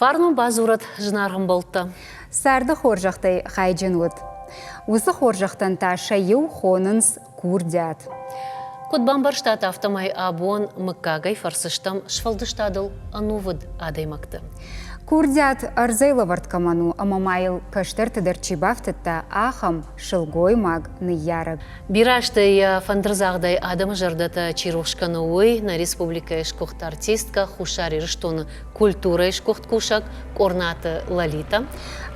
Фарн бадзурӕд, зынаргъ ӕмбӕлттӕ. Царды хорзӕхтӕй хайджын уыд. Уыцы хорзӕхтӕн та сӕ иу хонынц курдиат. Куыд бамбӕрстат, афтӕмӕй абон мыггагӕй фӕрсыстӕм сфӕлдыстадыл ӕнувыд адӕймӕгты. Курдиат ӕрдзӕй лӕвӕрд кӕмӕн у ӕмӕ ма йыл кӕстӕрты дӕр чи бафтыдта, ахӕм сылгоймаг, ныййарӕг. Бирӕ азты йӕ фӕндырдзагъдӕй адӕмы зӕрдӕтӕ чи рухс кӕны, уый нӕ республикӕйы сгуыхт артисткӕ, Хуссар Ирыстоны культурӕйы сгуыхт кусӕг Къорнаты Лолита.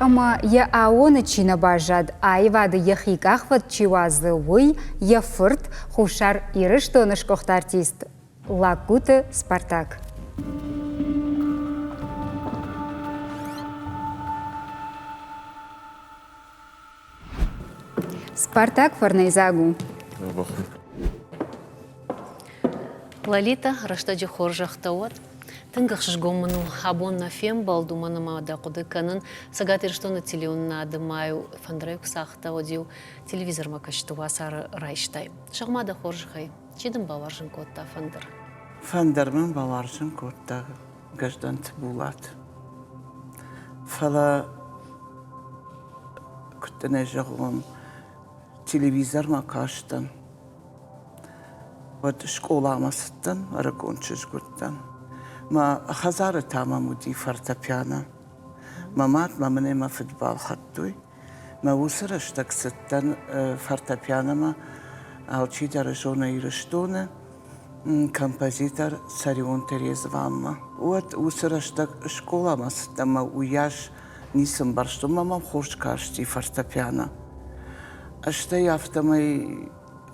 Ӕмӕ йӕ аууоны чи нӕ баззад, аивады йӕхи къахвӕд чи уадзы, уый йӕ фырт, Хуссар Ирыстоны сгуыхт артист Лагкуты Спартак. Спартак фӕрнӕйдзаг у. Лолита, рӕстӕджы хорзӕхтӕ уӕд. Тынг ӕхсызгон мын у абон нӕ фембӕлд, уымӕн ӕмӕ дӕ хъуыды кӕнын, Цӕгат Ирыстоны телеуынынады ма-иу фӕндырӕй куы цагъта, уӕд-иу телевизормӕ кӕсджыты уацары райстай. Зӕгъ-ма дӕ хорзӕхӕй, чи дын бауарзын кодта фӕндыр? Фӕндыр мын бауарзын кодта Гӕздӕнты Булат. Фӕлӕ куыд дын ӕй зӕгъон, телевизормӕ кастӕн, уӕд скъоламӕ цыдтӕн, ӕрыгон чызг уыдтӕн. Мӕ хӕдзары та мӕм уыди фортепиано. Мӕ мад мӕ мын ӕй мӕ фыд балхӕдтой. Мӕ уыцы рӕстӕг цыдтӕн фортепианомӕ алчидӕр зоны Ирыстоны композитор Цӕрионты Резванмӕ. Уӕд уыцы рӕстӕг скъоламӕ цыдтӕн ӕмӕ уыйас ницы ӕмбӕрстон, ӕмӕ мӕм хорз касти фортепиано. Стӕй афтӕмӕй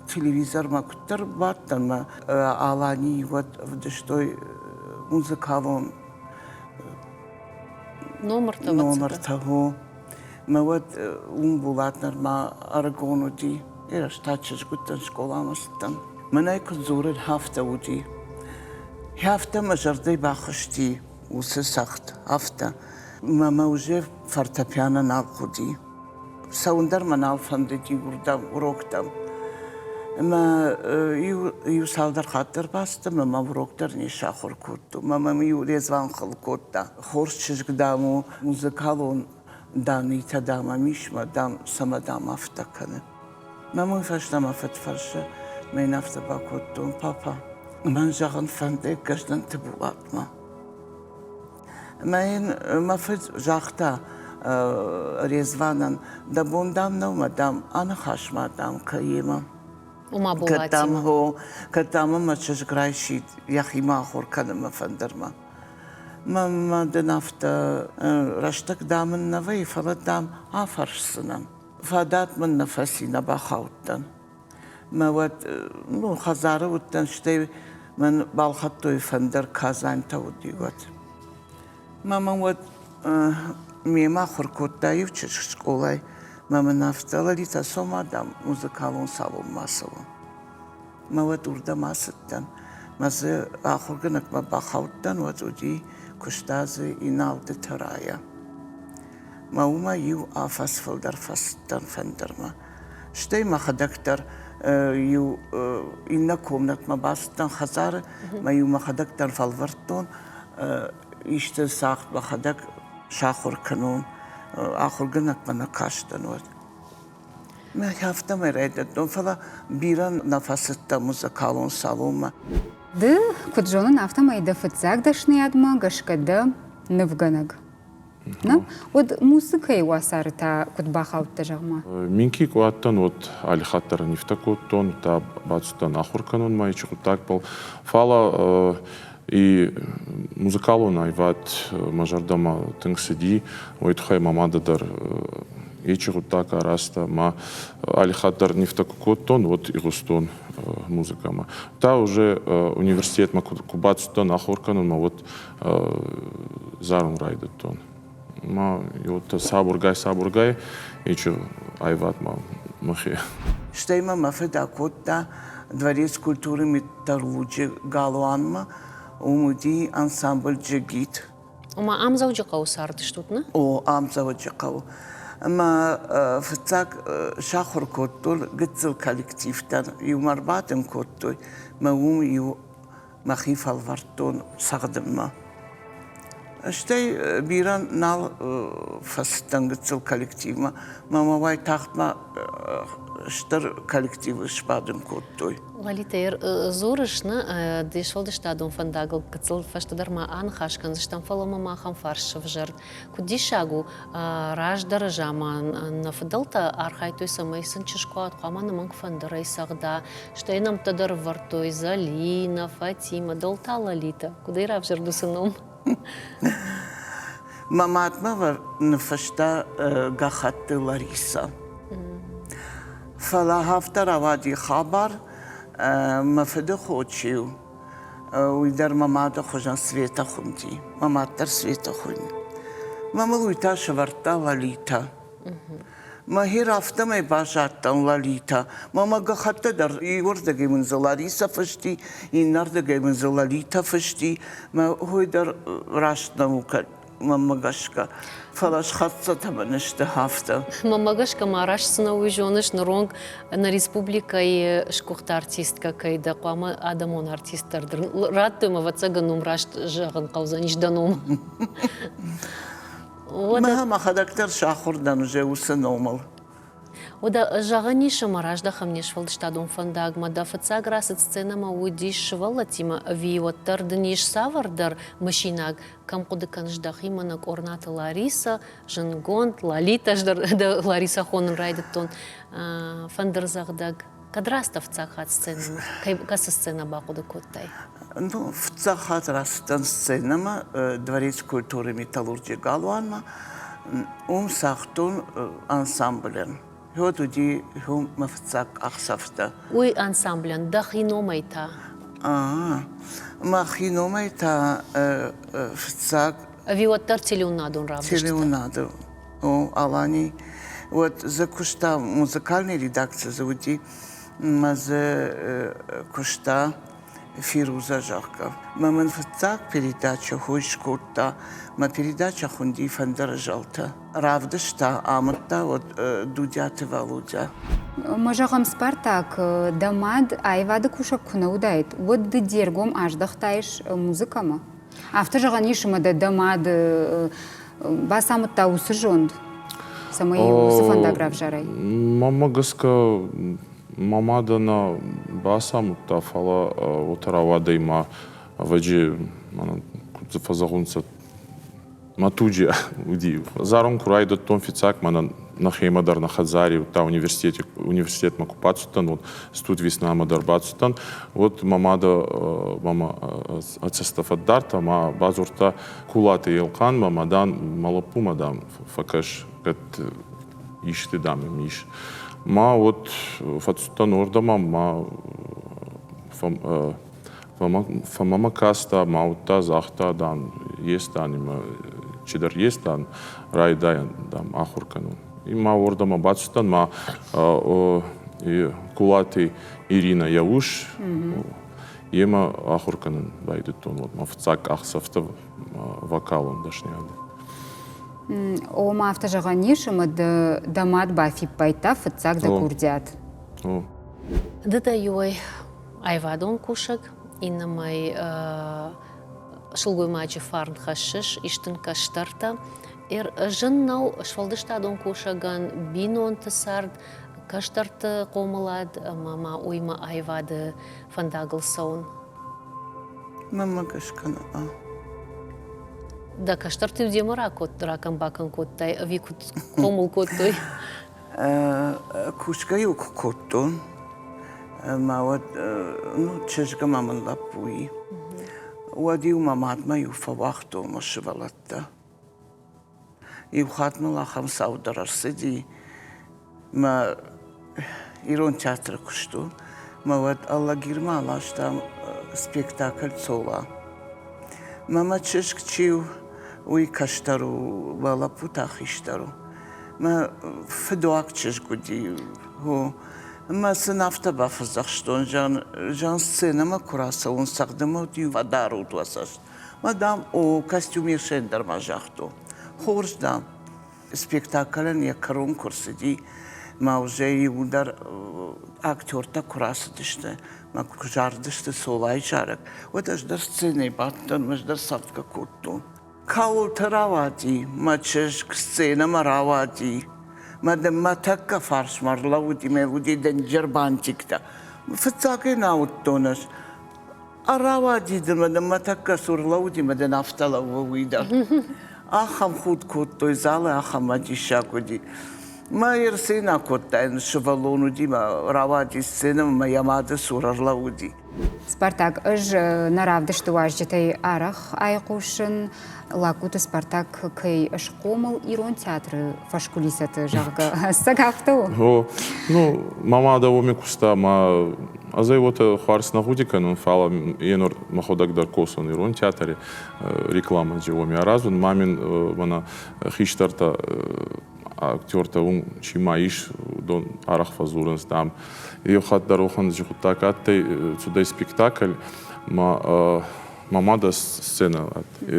телевизормӕ куыддӕр бадтӕн ӕмӕ Аланийы уӕд ӕвдыстой музыкалон номыртӕ. Номыртӕ, гъо. Мӕ уӕд уым Булат нырма ӕрыгон уыди. Ӕз та чызг уыдтӕн, скъоламӕ цыдтӕн. Мӕнӕй куыд дзурын, афтӕ уыди. Афтӕ мӕ зӕрдӕ бахызти уыцы цагъд, афтӕ. Мӕ мӕ уже фортепиано нал хъуыди. Цӕуын дӕр мӕ нал фӕндыди уырдӕм, уроктӕм. Ӕмӕ иу, иу цалдӕр хатты ӕрбацыдтӕн ӕмӕ мӕ урок дӕр не сахуыр кодтон. Мӕ мӕм иу Резван хыл кодта. Хорз чызг, дам, у, музыкалон даныйтӕ, дам, ӕм ис, мӕ, дам, цӕмӕ, дам, афтӕ кӕны. Мӕ мын фӕстӕмӕ фыд фӕрсы, мӕ йын афтӕ бакодтон, папа, мӕн зӕгъын фӕнды Гӕздӕнты Булатмӕ. Мӕ йын мӕ фыд загъта Резванӕн, дӕ бон, дам, нӕу, мӕ, дам, аныхас-ма, дам, кӕимӕ. Ома Кӕд, дам, хо, кӕд, дам, мӕ чызг райсид йӕхимӕ ахуыр кӕнынмӕ фӕндырмӕ. Мӕ мад ын афтӕ, рӕстӕг, дам, ын нӕ вӕййы, фӕлӕ, дам, афӕрсдзынӕн. Фадат мын нӕ фӕци, нӕ бахаудтӕн. Мӕ уӕд ну, хӕдзары уыдтӕн, стӕй мӕн балхӕдтой фӕндыр, Казаньтӕ уыди уӕд. Мӕ мӕн уӕд мемӕ ахуыр кодта иу чызг скъолайы. Мӕ мын афтӕ, Лолита, цом дам, музыкалон салонмӕ ацӕуӕм. Мӕ уӕд уырдӕм ацыдтӕн. Мӕ дзы ахуыргӕнӕгмӕ бахаудтӕн, уӕд уыди, куыста дзы Иналды Тарая. Мӕ уымӕ иу афӕдз фылдӕр фӕцыдтӕн фӕндырмӕ. Стӕй мӕхӕдӕг дӕр иу иннӕ комнатмӕ бацыдтӕн хӕдзары, мӕ иу мӕхӕдӕг дӕр фӕлвӕрдтон исты цагъд мӕхӕдӕг сахуыр кӕнон. Ахуыргӕнӕгмӕ нӕ кастӕн уӕд. Мӕхи афтӕмӕй райдыдтон, фӕлӕ бирӕ нӕ фӕцыдтӕн музыкалон салонмӕ. Ды, куыд зонын, афтӕмӕй дӕ фыццаг дӕсныйадмӕ гӕсгӕ дӕ нывгӕнӕг. Нӕ? Уӕд музыкӕйы уацары та куыд бахаудтӕ, зӕгъ-ма? Минкъий ку адтӕн, уӕд аллихатт дӕр нивтӕ кодтон, та бацудтӕн ахур кӕнунмӕ ечи гъуддагбӕл. Фал и музыкалон айвад мӕ зӕрдӕмӕ тынг цыди, уой туххӕй мӕ мадӕ дӕр ечи гъуддаг аразта, ма аллихатт дӕр нивтӕ ку кодтон, уӕд игъустон музыкӕмӕ. Та уже университетмӕ ку бацудтӕн ахур кӕнунмӕ, уӕд зарун райдӕдтон. Ма уотӕ сабургай-сабургай ечи айвадмӕ мӕхе. Стӕй мӕ мӕ фыд акодта Дворец культуры Металлурджы галуанмӕ. Уым уыди ансамбль «Джигит». Ома ам Дзӕуджыхъӕуы цардыстут, нӕ? О, ам Дзӕуджыхъӕуы. Ӕмӕ фыццаг сахуыр кодтон гыццыл коллективтӕн, иумӕ ӕрбадын кодтой, мӕ уым иу мӕхи фӕлвӕрдтон цӕгъдынмӕ. Стӕй бирӕ нал фӕцыдтӕн гыццыл коллективмӕ, мӕ мӕ уайтагъд ма стыр коллективы сбадын кодтой. Лолитӕ, дзурыс, нӕ де сфӕлдыстадон фӕндагыл гыццыл фӕстӕдӕр ма аныхас кӕндзыстӕм, фӕлӕ мӕм ахӕм фарст сӕвзӕрд. Куыд диссаг у, раздӕры заман нӕ фыдӕлтӕ архайдтой, цӕмӕй сын чызг куы уа, хъуамӕ нӕмӕнг фӕндырӕй цӕгъда, стӕй нӕмттӕ дӕр ӕвӕрдтой Зӕлинӕ, Фатимӕ, дӕу та Лолитӕ. Куыдӕй равзӕрд уыцы ном? Мӕ мадмӕ ныффыста гӕххӕтты Ларисӕ. Фӕлӕ афтӕ рауади хабар, мӕ фыды хо чи у, уый дӕр мӕ мады хуызӕн Светӕ хуынди. Мӕ мад дӕр Светӕ хуыйны. Мӕ мыл уый та сӕвӕрдта Лолитӕ. Мӕхи афтӕмӕй баззадтӕн Лолитӕ. Мӕ мӕ гӕххӕттӕ дӕр иуырдыгӕй мын дзы Ларисӕ фысти, иннӕрдыгӕй мын дзы Лолитӕ фысти. Мӕ хой дӕр раст нӕ у мӕнмӕ гӕсгӕ. Фӕлӕ схӕццӕтӕ мын сты афтӕ. Мӕнмӕ гӕсгӕ ма раст цы нӕ уый зоныс, ныронг нӕ республикӕйы сгуыхт артисткӕ кӕй дӕ, хъуамӕ адӕмон артист дӕр радтой, ӕвӕццӕгӕн, ном раст зӕгъын хъӕудзӕнис дӕ ном. Мӕ мӕхӕдӕг дӕр сахуыр дӕн уже уыцы номыл. Уӕдӕ зӕгъӕн ис, ӕмӕ раздӕхӕм не сфӕлдыстадон фӕндагмӕ. Дӕ фыццаг рацыд сценӕмӕ уыдис сывӕллӕттимӕ ӕви уӕддӕр дын ис цавӕрдӕр мысинаг, кӕм хъуыды кӕныс дӕхимӕ нӕ Къорнаты Ларисӕ, зындгонд Лолитӕ, ӕз дӕр дӕ Ларисӕ хонын райдыдтон, фӕндырдзӕгъдӕг. Кӕд рацыдтӕ фыццаг хатт сценӕмӕ? Кӕцы сценӕ бахъуыды кодтай? Ну, фыццаг хатт рацыдтӕн сценӕмӕ Дворец культуры металлурджы галуанмӕ. Уым цагътон ансамблӕн. Уӕд уыди мӕ фыццаг къахдзӕфтӕ. Уый ансамблӕн дӕхи номӕй та? Мӕхи номӕй та фыццаг... Ӕви уӕддӕр телеуынадон равдыстытӕ? Телеуынады. О, Алани. Уӕд дзы куыста музыкальный редакци дзы уыди, мӕ дзы куыста Фируза, зӕгъгӕ. Мӕ мын фыццаг передачӕ хой скодта. Мӕ передачӕ хуынди «Фӕндыры зӕлтӕ». Равдыста, амыдта уӕд Дудиаты Валодя. Ма зӕгъӕм, Спартак, дӕ мад аивады кусӕг куы нӕ уыдаид, уӕд ды де ргом аздӕхтаис музыкӕмӕ? Афтӕ зӕгъӕн ис, ӕмӕ дӕ дӕ мад бацамыдта уыцы зонд, цӕмӕй уыцы фӕндаг равзарай? Мӕнмӕ гӕсгӕ, мӕ мадӕ нӕ бацамудта, фӕлӕ уотӕ рауадӕй ма ӕвӕджи, мӕнӕн куд фӕзӕгъунцӕ, мӕ туджи уыди. Зарун ку райдӕдтон фиццаг, мӕнӕн нӕхемӕ дӕр нӕ хӕдзари, удта университети, университетмӕ ку бацудтӕн, уӕд студ веснамӕ дӕр бацудтӕн, уӕд мӕ мадӕ мӕмӕ ӕ цӕстӕ фӕддардта ма бадзурдта Кулати Елхъанмӕ, ма, дан, мӕ лӕппумӕ, дам, фӕкӕс, кӕд исти, дам, им ис. Ма уӕд фӕцудтӕн уордӕмӕ, ма фӕмӕмӕ каста, ма удта загъта, дан, ес, дан, имӕ чидӕр ес, дан, райдайӕн, дам, ахур кӕнун. И ма уордӕмӕ бацудтӕн, ма Кулати Иринӕ йӕ ус, Йемӕ ахуыр кӕнын райдыдтон уӕд мӕ фыццаг къахдзӕфтӕ вокалон дӕсныйады. Ома афтӕ зӕгъӕн ис, ӕмӕ дӕ мад бафиппайдта фыццаг дӕ курдиат. О. Ды дӕ иуӕй аивадон кусӕг, иннӕмӕй сылгоймаджы фарн хӕссыс, ис дын кӕстӕртӕ. Зын нӕу сфӕлдыстадон кусӕгӕн бинонты цард, кӕстӕрты хъомылад ӕмӕ ма уыимӕ аивады фӕндагыл цӕуын? Мӕнмӕ гӕсгӕ нӕ. Дӕ кӕстӕрты-иу демӕ ракӕн-бакӕн кодтай ӕви куыд хъомыл кодтой? Кусгӕ-иу куы кодтон, ӕмӕ уӕд ну, чызг ӕмӕ мын лӕппуи, уӕд-иу мӕ мадмӕ-иу фӕуагътон мӕ сывӕллӕттӕ. Иу хатт мыл ахӕм цау дӕр ӕрцыди, мӕ ирон театры куыстон, мӕ уӕд Алагирмӕ аластам спектакль «Цола». Мӕ мӕ чызг чи у, уый кӕстӕр у, мӕ лӕппу та хистӕр у. Мӕ фыдуаг чызг уыди, о. Мӕ сын афтӕ бафӕдзӕхстон, зӕгъын, сценӕмӕ куы рацӕуон, цӕгъдынмӕ уыд-иу фӕдарут уӕ цӕст. Мадам, о, костюмершӕн дӕр ма загътон. Хорз, дам. Спектаклӕн йӕ кӕрон куы рцыди, ма уже иуылдӕр актертӕ куы рацыдысты, мӕ куы зардысты Цолайы зарӕг, уӕд ӕз дӕр сценӕйы бадтӕн, ӕз дӕр цӕгъдгӕ кодтон. Кӕуылты рауади мӕ чызг, сценӕмӕ рауади. Мӕ дын мӕ тӕккӕ фарсмӕ ӕрлӕууыди, мӕ уыди дынджыр бантиктӕ. Фыццаг ӕй нӕ уыдтон ӕз. Рауади дын мӕ дын мӕ тӕккӕ цур лӕууыди, мӕ дын афтӕ лӕууы уый дӕр. Ахӕм худ кодтой залы, ахӕм диссаг уыди. Мӕ ерсейна кодтаин, сывӕллон уыди, мӕ рауади сценӕмӕ, мӕ йӕ мады цур ӕрлӕууыди. Спартак, ӕз нӕ равдысты уазджытӕй арӕх айхъусын, Лагкуты Спартак кӕй схъомыл ирон театры фӕскулисӕты, зӕгъгӕ. Ӕцӕг афтӕ у? О, ну, мӕ мадӕ уоми куста, ма ӕз ӕй уотӕ хуарз нӕ гъуди кӕнун, фал е нур мӕхуӕдӕг дӕр косун ирон театри рекламӕ уоми аразун. Ма мин мӕнӕ хистӕртӕ актертӕ уым чи ма ис, уыдон арӕх фӕдзурынц, дам, еу хатт дӕр уӕхӕн гъуддаг адтӕй, цудӕй спектакль, ма мӕ мадӕ сценӕ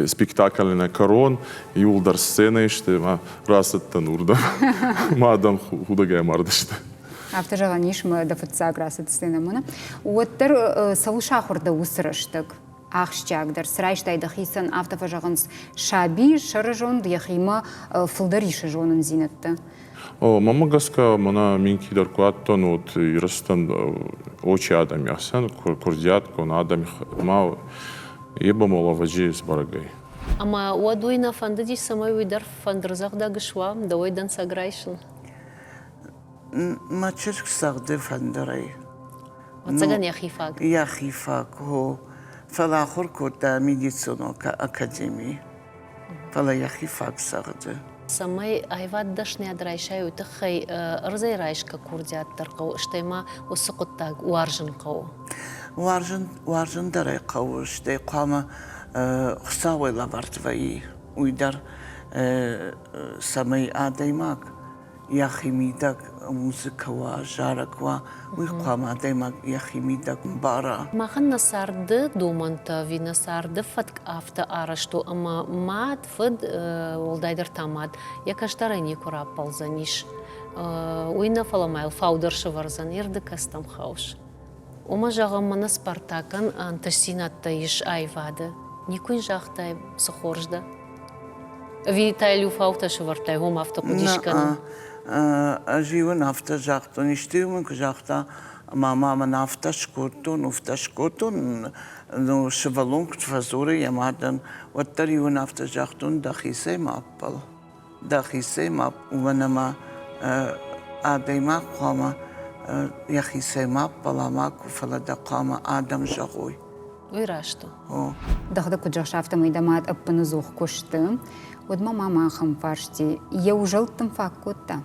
спектакль нӕ кӕрон, иууылдӕр сценӕйы сты, ма рацыдтӕн уырдӕм, ма адӕм худӕгӕй мардысты. Афтӕ зӕгъӕн ис, мӕ дӕ фыццаг рацыд сценӕмӕ. Уӕддӕр цӕуыл сахуыр дӕ уыцы рӕстӕг? Ахсджиагдӕр, цы райстай дӕхицӕн, афтӕ фӕзӕгъынц, саби сӕрызонд йӕхимӕ фылдӕр исы зонындзинӕдтӕ. О, мӕнмӕ гӕсгӕ, мӕнӕ минкъийдӕр ку адтӕн, уӕд ирӕзтӕн очи адӕми ӕхсӕн, курдиатгун адӕми ма е ба молавӕджи сбӕрӕг ӕй. Ӕмӕ уӕд уый нӕ фӕндыди, цӕмӕй уый дӕр фӕндырдзӕгъдӕг суа, дӕуӕй дӕнцӕг райсын? Мӕ чызг цӕгъды фӕндырӕй. Ӕвӕццӕгӕн йӕхи фаг. Йӕхи фаг, хо. Фӕлӕ ахуыр кодта медицинон академийы. Фӕлӕ йӕхи фаг цӕгъды. Цӕмӕй аивад дӕсныйад райсай, уый тыххӕй ӕрдзӕй райсгӕ курдиат дӕр хъӕуы, стӕй ма уыцы хъуыддаг уарзын хъӕуы. Уарзын, уарзын дӕр ӕй хъӕуы, стӕй хъуамӕ Хуыцауӕй лӕвӕрд вӕййы уый дӕр, цӕмӕй адӕймаг йӕхимидӕг музыкӕ уа, зарӕг уа, уый хъуамӕ адӕймаг йӕхимидӕг мбара. Махӕн нӕ царды домӕнтӕ ӕви нӕ царды фӕтк афтӕ арӕзт у, ӕмӕ мад, фыд, уӕлдайдӕр та мад, йӕ кӕстӕрӕй никуы раппӕлдзӕнис. Уый нӕ, фӕлӕ ма йыл фау дӕр сӕвӕрдзӕн, ирды кӕстӕм хаус. Уымӕ зӕгъӕм, мӕнӕ Спартакӕн ӕнтыстдзинӕдтӕ ис аивады. Никуы йын загътай, цы хорз дӕ? Ӕви та йыл-иу фаутӕ сӕвӕрдтай, уым афтӕ хъуыдис кӕнын? Ӕз-иу ын афтӕ загътон, исты-иу мын куы загъта, мама мын афтӕ скодтон, уфтӕ скодтон, ну, сывӕллон куыд фӕдзуры йӕ мадӕн, уӕддӕр-иу ын афтӕ загътон, дӕхицӕй ма ӕппӕл. Дӕхицӕй ма, уымӕн ӕмӕ адӕймаг хъуамӕ йӕхицӕй ма ӕппӕла макуы, фӕлӕ дӕ хъуамӕ адӕм зӕгъой. Уый раст у. О. Дӕхӕдӕг куыд зӕгъыс, афтӕмӕй дӕ мад ӕппынӕдзух куысты, уӕд ма мӕм ахӕм фарсти, йӕ узӕлд дын фаг кодта?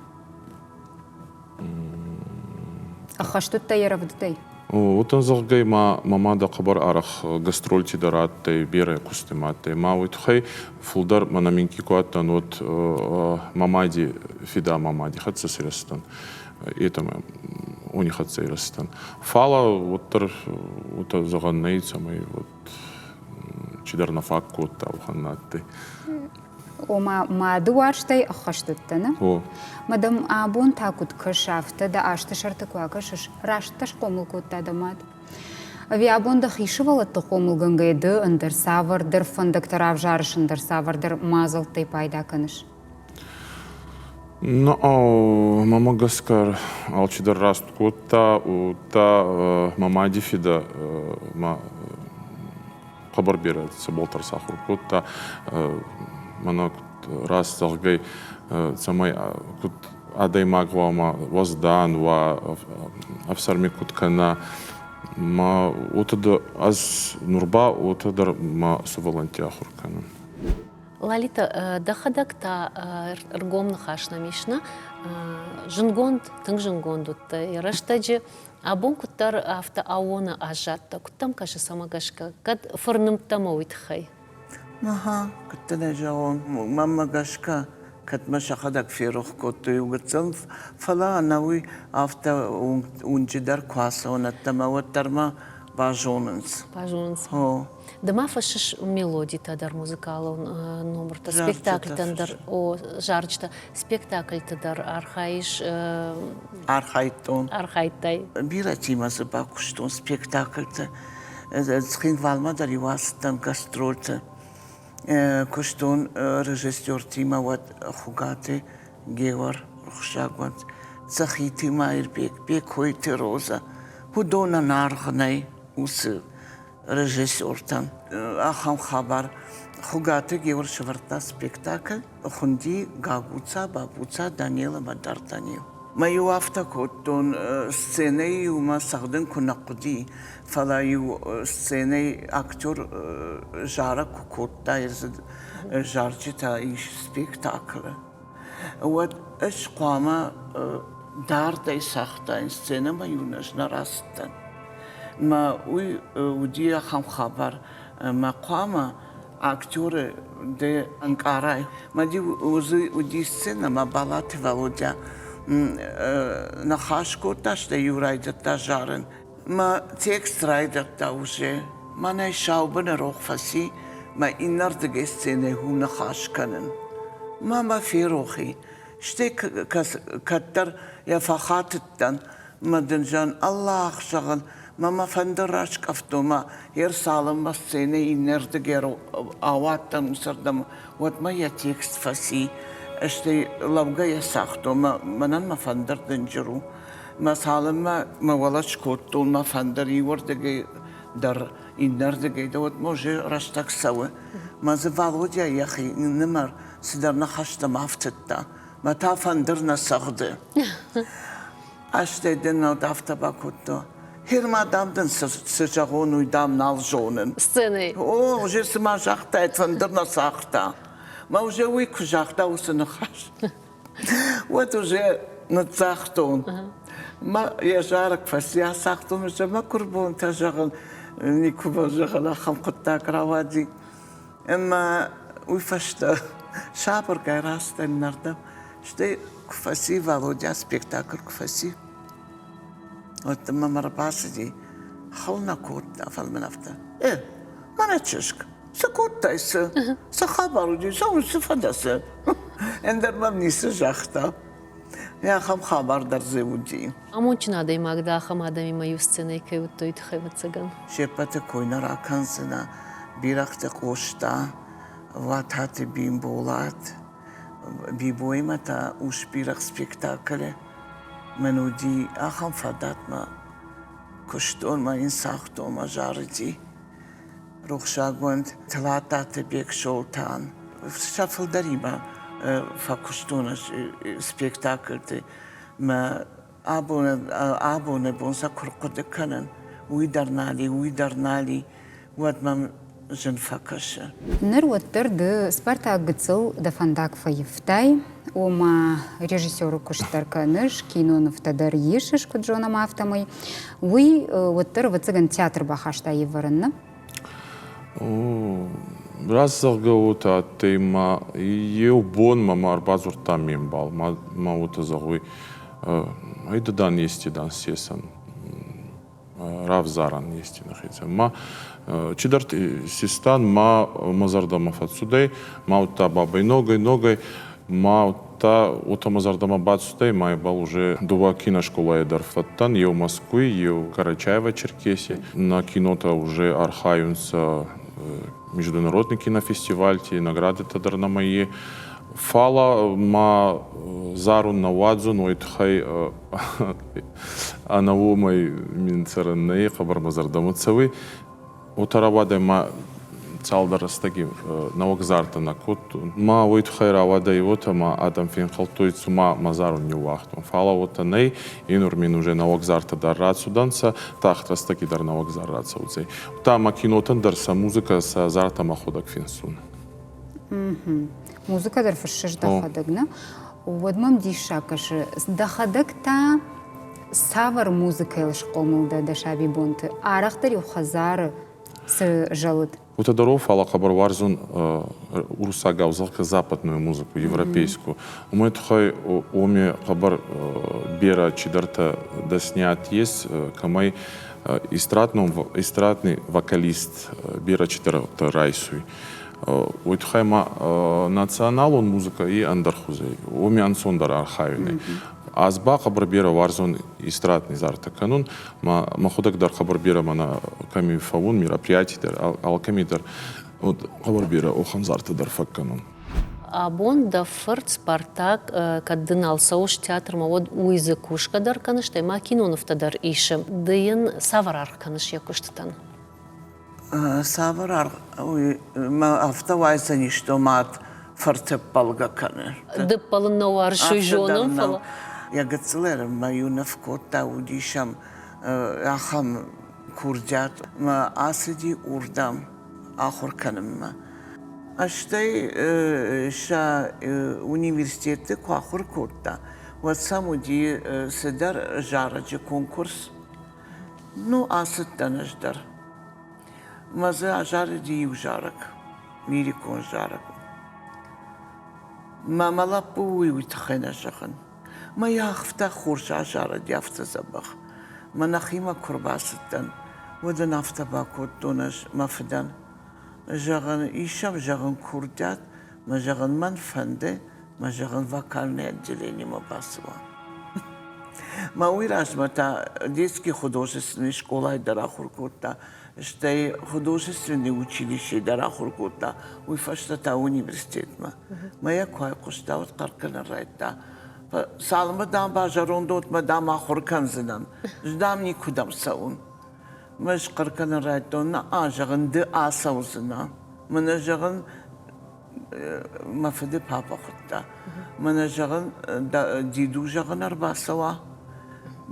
Ӕххӕст уыдтӕ йӕ рӕвдыдӕй? Уотӕ зӕгъгӕй ма мӕ мадӕ хъӕбӕр арӕх гастрольти дӕр адтӕй, берӕ кусти ма адтӕй. Ма уой туххӕй фулдӕр мӕнӕ минкъий ку адтӕн, уӕд мӕ мади фидӕ ма мади хӕццӕ сирӕзтӕн. Етӕ мӕ уони хӕццӕ ирӕзтӕн. Фалӕ уӕддӕр уотӕ зӕгъӕн нӕй, цӕмӕй вот чидӕр нӕ фаг кодта, уӕхӕн нӕ адтӕй. Ома мады уарзтӕй ӕххӕст уыдтӕ, нӕ? О. Мадам, абон та куыд кӕсы, афтӕ дӕ азты сӕрты куы акӕсыс, раст дӕ схъомыл кодта дӕ мад? Ӕви абон дӕхи сывӕллӕтты хъомылгӕнгӕйӕ ды ӕндӕр цавӕрдӕр фӕндӕгтӕ равзарыс, ӕндӕр цавӕрдӕр мадзӕлттӕй пайда кӕныс? Ну, мӕмӕ гӕсгӕ алчидӕр раст кодта, удта мӕ мади фидӕ мӕ хъӕбӕр берӕ цӕбӕлдӕр сахур кодта. Мӕнӕ куд раст зӕгъгӕй, цӕмӕй куд адӕймаг гъӕуама уӕздан уа, ӕфсӕрми куд кӕна. Ма уотӕ дӕр ӕз нур ба уотӕ дӕр мӕ сувӕллӕнтти ахур кӕнун. Лалита, дӕхӕдӕг та ӕргом ныхас нӕм ис, нӕ? Зындгонд, тынг зындгонд уыдтӕ йӕ рӕстӕджы. Абон куыддӕр афтӕ аууоны аззадтӕ, куыд дӕм кӕсы, цӕмӕ гӕсгӕ? Кӕд фырнымдтӕ мӕ уый тыххӕй? Аха, куыд дын ӕй зӕгъон, мӕнмӕ гӕсгӕ, кӕд мӕ сӕхӕдӕг ферох кодтой иу гыццыл, фӕлӕ ӕнӕуый афтӕ уынджы дӕр куы ацӕуын ӕддӕмӕ, уӕддӕр мӕ базонынц. Базонынц. О. Ды ма фыссыс мелодитӕ дӕр музыкалон номыртӕ, спектакльтӕн дӕр, о, зарджытӕ, спектакльты дӕр архайыс? Архайдтон. Архайдтай. Бирӕтимӕ дзы бакуыстон спектакльты. Цхинвалмӕ дӕр-иу ацыдтӕн гастрольты. Куыстон режиссертимӕ уӕд Хугаты Геор, рухсагуӕнт, Цӕхиты Маирбег, Бекойты Розӕ. Уыдонӕн аргъ нӕй уыцы режиссертӕн. Ахӕм хабар Хугаты Геор сӕвӕрдта спектакль, хуынди Гагуца, Бабуца, Данел ӕмӕ Дартанил. Мӕ-иу афтӕ кодтон, сценӕйы-иу мӕ цӕгъдын куы нӕ хъуыди, фӕлӕ-иу сценӕйы актер зарӕг куы кодта, зарджытӕ ис спектаклы, уӕд ӕз хъуамӕ дардӕй цагътаин, сценӕмӕ-иу ӕз нӕ рацыдтӕн. Мӕ уый уыди ахӕм хабар, мӕ хъуамӕ актеры ды ӕнкъарай. Мӕ уыди сценӕ, мӕ Балаты Валодя ныхас кодта, стӕй-иу райдыдта зарын. Мӕ текст райдыдта уже. Мӕнӕй саубыны рох фӕци, мӕ иннӕрдыгӕй сценӕйы у ныхас кӕнын. Мӕ мӕ ферох и. Стӕй кӕддӕр йӕ фӕхатыдтӕн, мӕ дын зӕгъын, Аллах, зӕгъын, мӕ мӕ фӕндыр раскъӕфтон, мӕ йе рцалынмӕ сценӕйы иннӕрдыгӕй ауадтӕн уыцырдӕм, уӕдмӕ йӕ текст фӕци. Стӕй лӕугӕ йӕ цагътон, мӕнӕн мӕ фӕндыр дынджыр у. Мӕ цалынмӕ мӕ уӕлӕ скодтон мӕ фӕндыр иуӕрдыгӕй дӕр, иннӕрдыгӕй дӕр, уӕдмӕ уже рӕстӕг цӕуы. Мӕ дзы Валодя йӕхи нымӕр цыдӕр ныхӕстӕм афтыдта. Мӕ та фӕндыр нӕ цӕгъды. Астӕй дын афтӕ бакодта. Херма, дам, дын цы зӕгъон, уый, дам, нал зонын. Сценӕйы. О, уже цыма загътаид, фӕндыр нӕ цагъта. Мӕ уже уый куы загъта уыцы ныхас, уӕд уже ныццагътон. Мӕ йӕ зарӕг фӕци, ацагътон уже мӕ куырбонтӕ зӕгъын, никуы зӕгъын, ахӕм хъуыддаг рауади. Ӕмӕ уый фӕстӕ сабыргай рацыдтӕн нӕрдӕм. Стӕй куы фӕци Валодя спектакль куы фӕци, уӕд мӕм ӕрбацыди, хыл нӕ кодта, фӕлӕ мын афтӕ: «Э, мӕнӕ чызг, цы кодтай, цы? Цы хабар уыди, цӕуыл, цы фӕдӕ, цы?» Ӕндӕр мӕм ницы загъта. Ахӕм хабар дӕр дзы уыди. Амондджын адӕймаг дӕ ахӕм адӕмимӕ иу сценӕйы кӕй уыдтой, тыххӕй, ӕвӕццӕгӕн. Се ппӕты кой нӕ ракӕндзынӕ. Бирӕгъты Къоста, Уататы Бимболат, Бибоимӕ та ус-бирӕгъ спектаклы мын уыди ахӕм фадат, мӕ куыстон, мӕ йын цагътон, мӕ зарыди. Рухсагонд Тлаттаты Бексолтан. Сӕ фылдӕримӕ фӕкуыстон ӕз спектакльты. Мӕ абоны бон сӕ куы рхъуыды кӕнын, уый дӕр нал и, уый дӕр нал и, уӕд мӕм зын фӕкӕсы. Ныр уӕддӕр ды, Спартак, гыццыл дӕ фӕндаг фӕивтай, ома режиссеры куыст дӕр кӕныс, кинонывтӕ дӕр исыс, куыд зонӕм, афтӕмӕй. Уый уӕддӕр, ӕвӕццӕгӕн, театр бахаста ивӕрын, нӕ? Раст зӕгъгӕ, уотӕ адтӕй ма еу бон мӕмӕ ӕрбадзурдта ме мбал, ма уотӕ зӕгъуй: Ай дан ести дан сесӕн, равзарӕн ести нӕхецӕн. Ма чидӕрти систан, ма мӕ зӕрдӕмӕ фӕццудӕй, ма удта бабӕй ногӕй, ногӕй, ма удта уотӕ мӕ зӕрдӕмӕ бацудӕй, ма ибӕл уже дууӕ киношколайи дӕр фӕдтӕн, еу Москвй, еу Карачаево-Черкесий. На кинотӕ уже архайунцӕ международный кинофестивальти, наградӕтӕ дӕр нӕмӕ е. Фал ма зарун нӕ уадзун, уой туххӕй ӕнӕ уомӕй мин цӕрӕн нӕй, хъӕбӕр мӕ зӕрдӕмӕ цӕуй. Уотӕ рауадӕй ма цалдӕр рӕстӕги нӕуӕг зартӕ нӕ кодтон. Ма уой туххӕй рауадӕй уотӕ, ма адӕм фенхъалдтой, цума мӕ зарун ниууагътон. Фал уотӕ нӕй, инур мин уже нӕуӕг зартӕ дӕр рацудӕнцӕ, тагъд рӕстӕги дӕр нӕуӕг зар рацӕудзӕй. Удта ма кинотӕн дӕр сӕ музыкӕ, сӕ зартӕ мӕхуӕдӕг финсун. Музыкӕ дӕр фыссыс дӕхӕдӕг, нӕ? Уӕд мӕм диссаг кӕсы, дӕхӕдӕг та цавӕр музыкӕйыл схъомыл дӕ дӕ сабибонты? Арӕхдӕр-иу хӕдзары цы зӕлыд? Уотӕ дӕр фӕлӕ хъӕбӕр уарзун уруссагау зӕгъгӕ западную музыку, европейскую. Уымӕй туххӕй уоми хъӕбӕр берӕ чидӕртӕ дӕсниад ес, кӕмӕй эстрадный вокалист берӕ чидӕртӕ райсуй. Уой туххӕй ма националон музыкӕ и ӕндӕр хузӕй, уоми ӕнцондӕр архайунӕй. Ӕз ба хъӕбӕр берӕ уарзун эстрадный зартӕ кӕнун. Ма мӕхуӕдӕг дӕр хъӕбӕр берӕ мӕнӕ кӕми фӕуун, мероприятий дӕр, алкӕми дӕр. Вот хъӕбӕр берӕ охӕн зартӕ дӕр фӕккӕнун. Абон дӕ фырт Спартак, кӕд ды нал цӕуыс театрмӕ, уӕд уый дзы кусгӕ дӕр кӕныс, стӕй ма кинонывтӕ дӕр исы. Ды йын цавӕр аргъ кӕныс йӕ куыстытӕн? Цавӕр аргъ? Мӕ афтӕ уайдзӕнис, дӕ мад фырты ппӕлгӕ кӕны. Ды ппӕлын нӕ уарзыс, уый зонын, фӕлӕ. Йӕ гыццыл ӕрмӕ-иу ныв кодта, уыдис ӕм ахӕм курдиат. Мӕ ацыди уырдӕм ахуыр кӕнынмӕ. Стӕй сӕ университеты куы ахуыр кодта, уӕд сӕм уыди цыдӕр зарӕджы конкурс. Ну, ацыдтӕн ӕз дӕр. Мӕ дзы азарыди иу зарӕг, лирикон зарӕг. Мӕ мӕ лӕппу уый уый тыххӕй нӕ зӕгъын. Мӕ йӕ афтӕ хорз азарыди, афтӕ дзӕбӕх. Мӕ нӕхимӕ куы рбацыдтӕн, уӕд ын афтӕ бакодтон ӕз мӕ фыдӕн. Зӕгъын, исӕм, зӕгъын, курдиат, мӕ зӕгъын, мӕн фӕнды, мӕ зӕгъын, вокальное отделениемӕ бацӕуа. Мӕ уый размӕ та детский художественный скъолайы дӕр ахуыр кодта, стӕй художественный училищейы дӕр ахуыр кодта, уый фӕстӕ та университетмӕ. Мӕ йӕ куы айхъуыста, уӕд хъӕр кӕнын райдыдта. Цалынмӕ, дам, базӕронд уотмӕ, дам, ахуыр кӕндзынӕн, ӕз, дам, никуыдӕм цӕуын. Мӕ схъӕр кӕнын райдыдтон, нӕ, зӕгъын, ды ацӕудзынӕ. Мӕнӕ, зӕгъын, мӕ фыды папӕ хуыдта. Мӕнӕ, зӕгъын, Диду, зӕгъын, ӕрбацӕуа.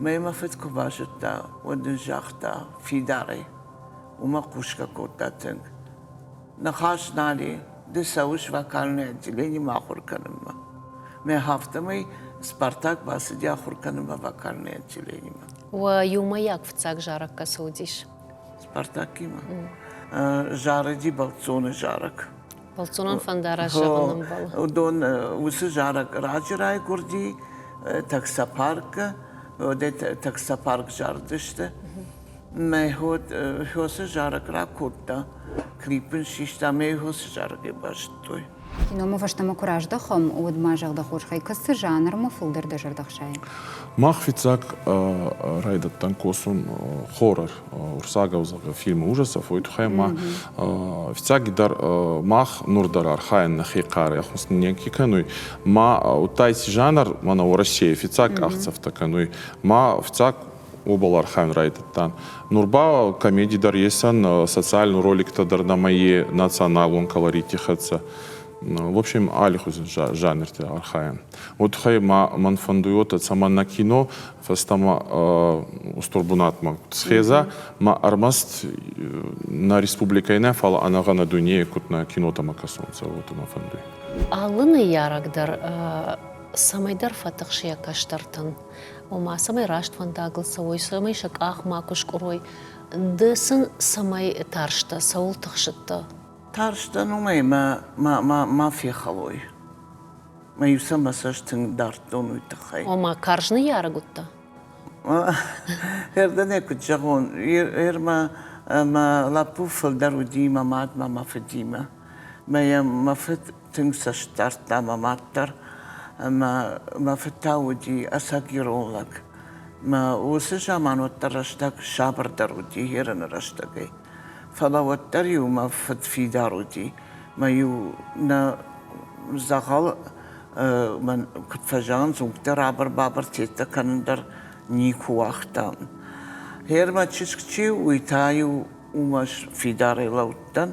Мӕ мӕ фыд куы базыдта, уӕд ын загъта фидарӕй. Уымӕ хъусгӕ кодта тынг. Ныхас нал и, ды цӕуыс вокальное отделениемӕ ахуыр кӕнынмӕ. Мӕ афтӕмӕй Спартак бацыди ахуыр кӕнынмӕ вокальное отделениемӕ. Уӕ иумӕйаг фыццаг зарӕг кӕцы уыдис? Спартакимӕ. Зарыди бӕлццоны зарӕг. Бӕлццонӕн фӕндараст зӕгъын ӕмбӕлы. Уыдон уыцы зарӕг раджы райгуырди таксопаркы, таксопарк зардысты. Мӕ хосы зарӕг ракодта, клип ын систа, мӕ хосы зарӕгӕй базыдтой. Киномӕ фӕстӕмӕ куы раздӕхӕм, уӕд ма зӕгъ хорзхай, кӕцы жанрмӕ фылдӕр дӕ зӕрдӕ хсайы? Мах фиццаг райдӕдтан косун хоррор, урсагау зӕгъгӕ, фильмы ужасов, уой туххӕй ма фиццагидӕр мах нур дӕр архайӕн нӕхе хъари ӕххуыс неке кӕнуй, ма удта еци жанр мӕнӕ Уӕрӕсей фиццаг къахдзӕфтӕ кӕнуй, ма фиццаг уобӕл архайун райдӕдтан. Нур ба комеди дӕр есӕн, социальный роликтӕ дӕр нӕмӕ е националон колорити хӕццӕ. В общем, аллихузи жанрти архайӕн. Уой туххӕй ма мӕн фӕндуй уотӕ, цӕмӕн нӕ кино фӕстӕмӕ устур бунатмӕ схеза, ма ӕрмӕст нӕ республикӕй нӕ, фал ӕнӕгъӕнӕ дуйнейи куд нӕ кинотӕмӕ кӕсонцӕ, уотӕ мӕ фӕндуй. Алы ныййарӕг дӕр цӕмӕйдӕр фӕтыхсы йӕ кӕстӕртӕн. Ома, цӕмӕй раст фӕндагыл цӕуой, цӕмӕй сӕ къах макуы скъуырой. Ды сын цӕмӕй тарстӕ, цӕуыл тыхсыдтӕ? Тарстӕн уымӕй мӕ ма фехӕлой. Мӕ-иу сӕ мӕ цӕст тынг дардтон уый тыххӕй. Ома, карз ныййарӕг уыдтӕ? Ӕрдӕнӕй куыд зӕгъон, ӕрмӕ мӕ лӕппу фылдӕр уыди мӕ мадмӕ, мӕ фыдимӕ. Мӕ йӕм мӕ фыд тынг цӕст дардта мӕ мад дӕр. Ӕмӕ мӕ фыд та уыди ӕцӕг ирон лӕг. Мӕ уыцы заман уӕддӕр рӕстӕг сабырдӕр уыди ерыны рӕстӕгӕй. Фӕлӕ уӕддӕр-иу мӕ фыд фидар уыди. Мӕ-иу нӕ дзӕгъӕл мӕн куыд фӕзӕгъынц, уынгтӕ рабыр-бабыр теттӕ кӕнын дӕр никуы уагътам. Гъер мӕ чызг чи у, уый та-иу уымӕ фидарӕй лӕудтӕн,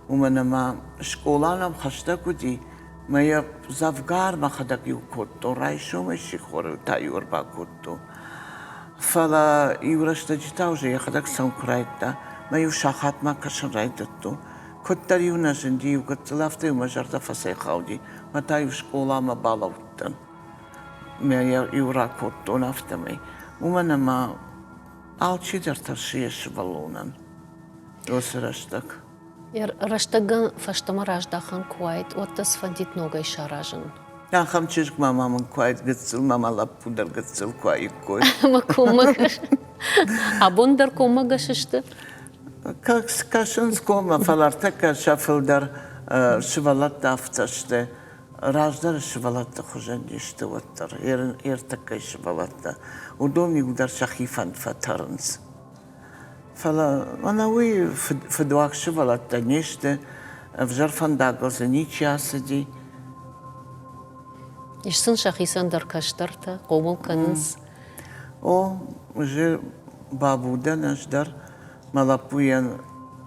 уымӕн ӕмӕ скъола нӕм хӕстӕг уыди, мӕ йӕ дзӕвгар мӕхӕдӕг-иу кодтон, райсомӕй сихорыл та-иу ӕрбакодтон. Фӕлӕ иу рӕстӕджы та уже йӕхӕдӕг цӕуын куы райдыдта, мӕ-иу сахатмӕ кӕсын райдыдтон. Куыддӕр-иу нӕ зынди, иу гыццыл, афтӕ-иу мӕ зӕрдӕ фӕцӕйхауди, мӕ та-иу скъоламӕ балӕудтӕн. Мӕ йӕ-иу ракодтон афтӕмӕй. Уымӕн ӕмӕ алчидӕр тӕрсы йӕ сывӕллонӕн уыцы рӕстӕг. Рӕстӕгӕн фӕстӕмӕ раздахӕн куы уаид, уӕд дӕ цы фӕндид ногӕй саразын? Ахӕм чызг ма ма мын куы уаид гыццыл, ма мӕ лӕппу дӕр гыццыл куы уаиккой. Ӕмӕ коммӕгӕс. Абон дӕр коммӕгӕс сты? Кӕсынц коммӕ, фӕлӕ ӕртӕккӕ сӕ фылдӕр сывӕллӕттӕ афтӕ сты. Раздӕры сывӕллӕтты хуызӕн не сты уӕддӕр, ӕртӕккӕйы сывӕллӕттӕ. Уыдон иугӕр сӕхи фӕнд фӕтӕрынц. Фӕлӕ мӕнӕ уый фыдуаг сывӕллӕттӕ не сты. Ӕвзӕр фӕндагыл дзы ничи ацыди. Ис сын сӕхицӕн дӕр кӕстӕртӕ, хъомыл кӕнынц. О, уже бабу дӕн ӕз дӕр. Мӕ лӕппуйӕн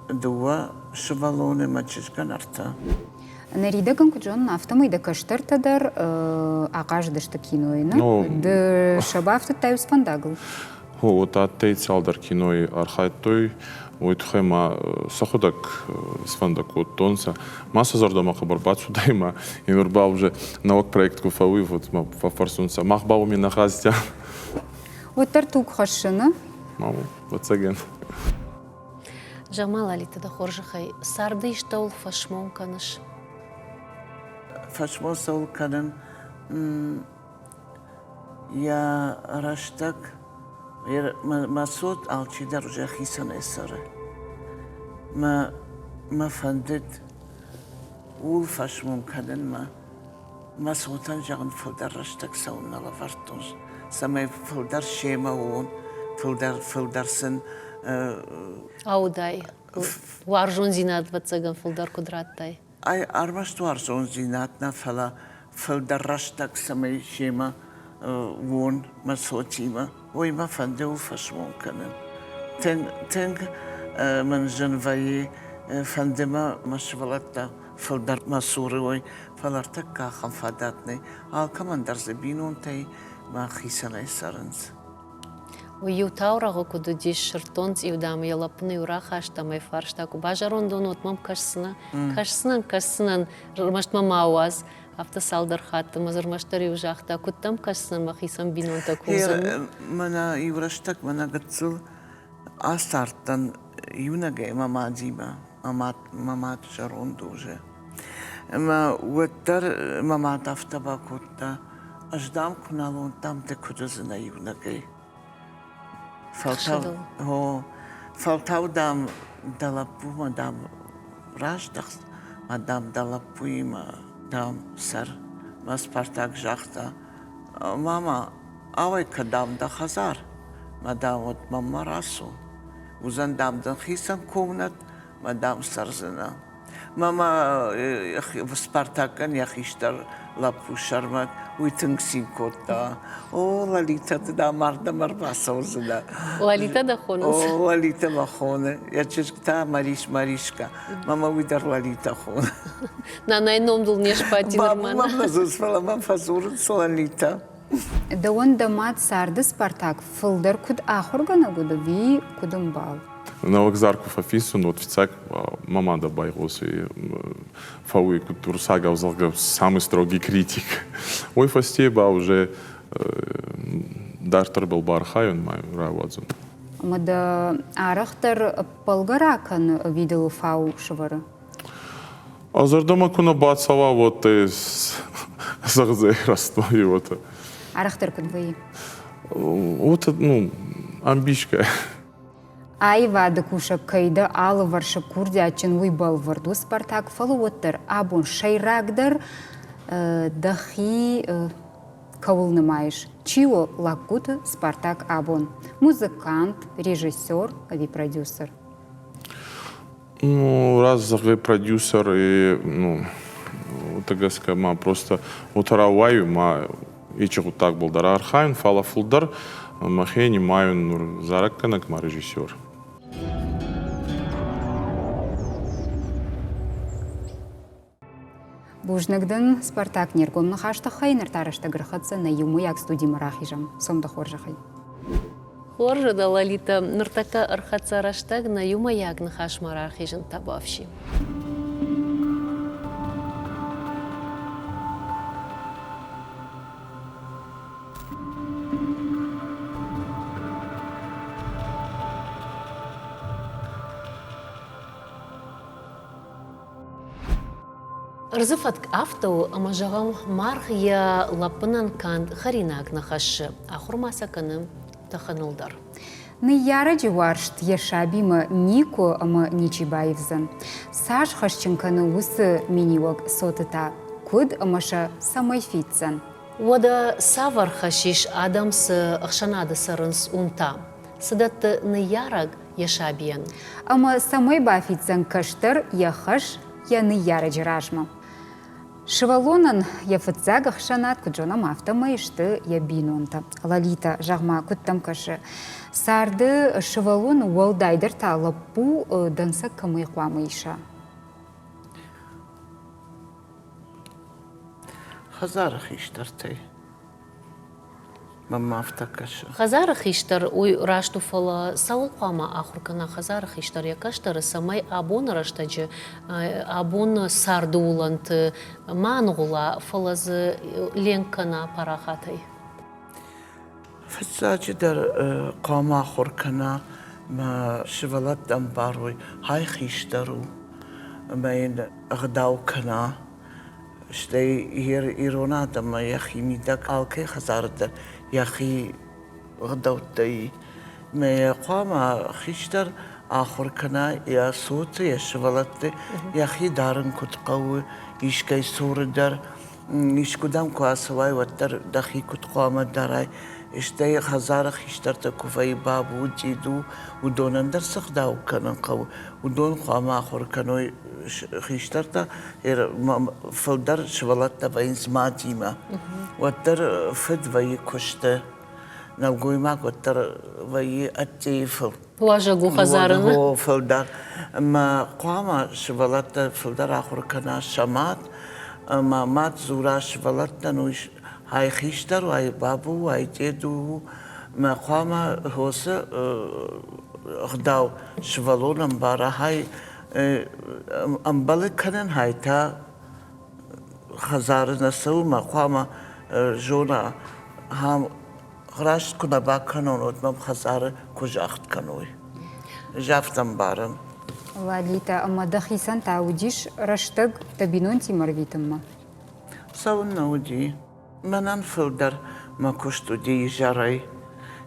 дыууӕ сывӕллоны, мӕ чызгӕн ӕртӕ. Ныридӕгӕн куыд зонын, афтӕмӕй дӕ кӕстӕртӕ дӕр ахъазыдысты кинойы, нӕ? Ды сӕ бафтыдтай уыцы фӕндагыл? Вот адтӕй цалдӕр кинойы архайдтой, уой туххӕй ма сӕхуӕдӕг сфӕндӕ кодтонцӕ. Ма сӕ зӕрдӕмӕ хъӕбӕр бацудӕй ма нур ба уже нӕуӕг проект ку фӕууй, вот ма фӕффӕрсунцӕ. Мах ба уоми нӕ гъазтиан. Уӕддӕр туг хӕссыны? Ма ӕвӕццӕгӕн. Зӕгъ-ма, Лалита, дӕ хорзӕхӕй, царды истӕуыл фӕсмон кӕныс? Фӕсмон цӕуыл кӕнын? Йӕ рӕстӕг мӕ цот алчидӕр уже хицӕнӕй цӕры. Мӕ, мӕ фӕндыд ууыл фӕсмон кӕнынмӕ. Мӕ цотӕн зӕгъын фылдӕр рӕстӕг цӕуылнӕ лӕвӕрдтон, цӕмӕй фылдӕр семӕ уон, фылдӕр, фылдӕр сын Аудай, уарзондзинад ӕвӕццӕгӕн фылдӕр куыд радтай? Ай ӕрмӕст уарзондзинад нӕ, фӕлӕ фылдӕр рӕстӕг цӕмӕй семӕ уон мӕ цотимӕ, уый мӕ фӕнды у фӕсмон кӕнын. Тынг, тынг мын зын вӕййы, фӕнды мӕ мӕ сывӕллӕттӕ фылдӕр мӕ цуры уой, фӕлӕ ӕртӕккӕ ахӕм фадат нӕй. Алкӕмӕн дӕр дзы бинонтӕй мӕ хицӕнӕй цӕрынц. Уый иу таурӕгъы куыд уыдис, сырддон цъиу, дам, йӕ лӕппыны-иу рахаста ӕмӕ йӕ фарста, куы базӕронд уон, уӕд мӕм кӕсдзынӕ? Кӕсдзынӕн, кӕсдзынӕн, ӕрмӕст мӕ ма ауадз. Афтӕ цалдӕр хатты мӕ ӕрмӕстдӕр-иу загъта, куыд дӕм кӕсдзынӕн, мӕхицӕн бинонтӕ куы уыдзӕн. Мӕнӕ иу рӕстӕг мӕнӕ гыццыл ацардтӕн иунӕгӕй мӕ мадимӕ. Мӕ мад, мӕ мад зӕронд уже. Ӕмӕ уӕддӕр мӕ мад афтӕ бакодта, ӕз дам куы нал уон, дам ды куыд уыдзынӕ иунӕгӕй. Фӕлтау, о, фӕлтау дам дӕ лӕппумӕ дам раздӕхт, ма дам дӕ лӕппуимӕ дам цӕр. Мӕ Спартак загъта, мама, ауай кӕ дам дӕ хӕдзар, мӕ дам уӕд мӕнмӕ рацу. Уыдзӕн дам дын хицӕн комнат, мӕ дам цӕрдзынӕ. Мама Спартакӕн йӕ хистӕр лӕппу Сӕрмӕт, уый тынг цин кодта. О, Лолитӕ, ды дам ардӕм ӕрбацӕудзынӕ. Лолитӕ дӕ хонынц? О, Лолитӕ мӕ хоны. Йӕ чызг та Марис Маришка. Мама уый дӕр Лолитӕ хоны. Нанайы ном дыл не сбадти нырма. Бабу мӕм нӕ дзурынц, фӕлӕ мӕм фӕдзурынц Лолитӕ. Дӕуӕн дӕ мад царды Спартак фылдӕр куыд ахуыргӕнӕг уыд ӕви куыд ӕмбал? Нӕуӕг зар ку фӕффинсун, уӕд фиццаг мӕ мадӕ байгъосуй, фӕууй куд уруссагау зӕгъгӕ, самый строгий критик. Уой фӕсте ба уже дарддӕрбӕл баархайун ма рауадзун. Ӕмӕ дӕ арӕхдӕр ӕппӕлгӕ ракӕны ӕви дыл фау сӕвӕры? А зӕрдӕмӕ ку нӕ бацӕуа, уӕд зӕгъдзӕй рӕстмӕ уотӕ. Арӕхдӕр куыд вӕййы? Уотӕ, ну, ӕмбисгӕ. Аивады кусӕг кӕй дӕ, алывӕрсыг курдиатджын, уый бӕлвырд у, Спартак, фӕлӕ уӕддӕр абон сӕйрагдӕр дӕхи кӕуыл нымайыс? Чи у Лагкуты Спартак абон? Музыкант, режиссер ӕви продюсер? Ну, раз зӕгъы продюсер и, ну, уотӕ гӕсгӕ ма просто уотӕ рауайуй, ма ечи гъуддагбӕл дӕр архайун, фалӕ фулдӕр мӕхе нимайун нур зарӕггӕнӕг ма режиссер. Бузныг дын, Спартак, не ргом ныхас тыххӕй ныр та рӕстӕг ӕрхӕццӕ нӕ иумӕйаг студимӕ рахизӕм. Цом дӕ хорзӕхӕй. Хорз, Лолита, ныртӕккӕ ӕрхӕццӕ рӕстӕг нӕ иумӕйаг ныхасмӕ рахизын табуафси. Ӕрдзы фӕтк афтӕ у, ӕмӕ, зӕгъӕм, маргъ йӕ лӕппынӕн канд хӕринаг нӕ хӕссы, ахуыр ма сӕ кӕны тӕхыныл дӕр. Ныййарӕджы уарзт йӕ сабимӕ никуы ӕмӕ ничи баивдзӕн. Цас хӕсджын кӕны уыцы миниуӕг цоты та, куыд ӕмӕ сӕ цӕмӕй фиддзӕн? Уӕдӕ цавӕр хӕс ис, адӕм цы ӕхсӕнады цӕрынц, уым та? Цы дӕтты ныййарӕг йӕ сабийӕн? Ӕмӕ цӕмӕй бафиддзӕн кӕстӕр йӕ хӕс? йӕ ныййарӕджы размӕ. Сывӕллонӕн йӕ фыццаг ӕхсӕнад, куыд зонӕм, афтӕмӕй сты йӕ бинонтӕ. Лолитӕ, зӕгъ-ма, куыд дӕм кӕсы, царды сывӕллон уӕлдайдӕр та лӕппу дӕнцӕг кӕмӕй хъуамӕ иса? Хӕдзары хистӕртӕй. Мӕнмӕ афтӕ кӕсы. Хӕдзары хистӕр уый раст у, фӕлӕ цӕуыл хъуамӕ ахуыр кӕна хӕдзары хистӕр йӕ кӕстӕры, цӕмӕй абоны рӕстӕджы, абоны царды уылӕнты ма аныгъуыла, фӕлӕ дзы ленк кӕна парахатӕй? Фыццаджыдӕр хъуамӕ ахуыр кӕна мӕ сывӕллӕттӕ ӕмбарой, хай хистӕр у ӕмӕ йын ӕгъдау кӕна. Стӕй ирон адӕммӕ йӕхи мидӕг алкӕй хӕдзары дӕр йӕхи ӕгъдӕуттӕ и. Мӕ йӕ хъуамӕ хистӕр ахуыр кӕна йӕ цоты, йӕ сывӕллӕтты, йӕхи дарын куыд хъӕуы, искӕй цуры дӕр искуыдӕм куы ацӕуай, уӕддӕр дӕхи куыд хъуамӕ дарай. Стӕй хӕдзары хистӕртӕ куы вӕййы бабу, диду, уыдонӕн дӕр цы гъдау кӕнын хъӕуы, уыдон хъуамӕ ахуыр кӕной хистӕртӕ, фылдӕр сывӕллӕттӕ вӕййынц мадимӕ. Уӕддӕр фыд вӕййы куысты, нӕлгоймаг уӕддӕр вӕййы ӕддейы фыл. Уазӕг у хӕдзары. Фылдӕр. Ӕмӕ хъуамӕ сывӕллӕттӕ фылдӕр ахуыр кӕна сӕ мад, ӕмӕ мад дзура сывӕллӕттӕн, уый ай хистӕр у, ай бабу у, ай деду у. Мӕ хъуамӕ хосы ӕгъдау сывӕллон ӕмбара, хай ӕмбӕлы кӕнын, хай та хӕдзары нӕ цӕуы, мӕ хъуамӕ зона, ахӕм раст куы нӕ бакӕнон, уӕд мӕм хӕдзары куы загъд кӕной. Ӕз афтӕ ӕмбарын. Лалитӕ, ӕмӕ дӕхицӕн та уыдис рӕстӕг дӕ бинонтимӕ ӕрвитынмӕ? Цӕуыннӕ уыди? Мӕнӕн фылдӕр мӕ куыст уыди изӕрӕй.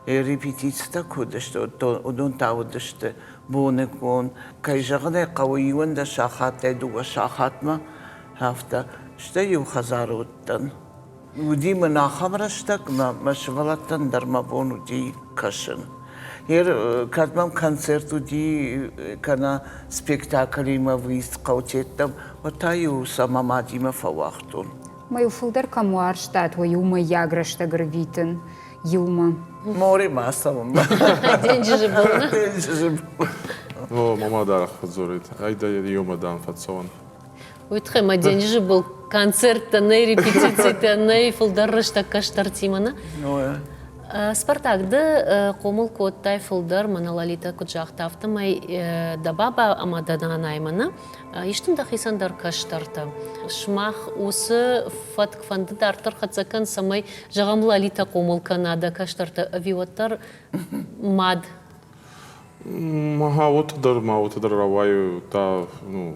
Репетицитӕ куы уыдысты, уыдон та уыдысты боныгон. Кӕй зӕгъын ӕй хъӕуы, 11 сахатӕй 2 сахатмӕ, афтӕ. Стӕй-иу хӕдзары уыдтӕн. Уыди мын ахӕм рӕстӕг, мӕ мӕ сывӕллӕттӕн дӕр мӕ бон уыди кӕсын. Кӕд мӕм концерт уыди кӕнӕ спектаклимӕ выезд хъӕутеттӕм, уӕд та-иу сӕ мӕ мадимӕ фӕуагътон. Мӕ-иу фылдӕр кӕм уарзтат, уӕ иумӕйаг рӕстӕг ӕрвитын иумӕ. Моремӕ ацӕуынмӕ. Денджызы былмӕ. Денджызы был. О, мама дӕр фӕдзурид. Ай да иумӕ дам фӕцӕуӕн. Уый тыххӕй ма денджызы был концерттӕ нӕй, репетицитӕ нӕй, фылдӕр рӕстӕг кӕстӕртимӕ нӕ. Спартак, ды хъомыл кодтай фылдӕр, мӕнӕ Лолитӕ куыд загъта, афтӕмӕй дӕ баба ӕмӕ дӕ нанаймӕ нӕ истын дӕхицӕн дӕр кӕстӕртӕ. Сымах уыцы фӕтк фӕнды дарддӕр хӕццӕ кӕн, цӕмӕй, зӕгъӕм, Лолитӕ хъомыл кӕна дӕ кӕстӕртӕ ӕви уӕддӕр мад? Ага, уотӕ дӕр ма уотӕ дӕр рауайы та, ну...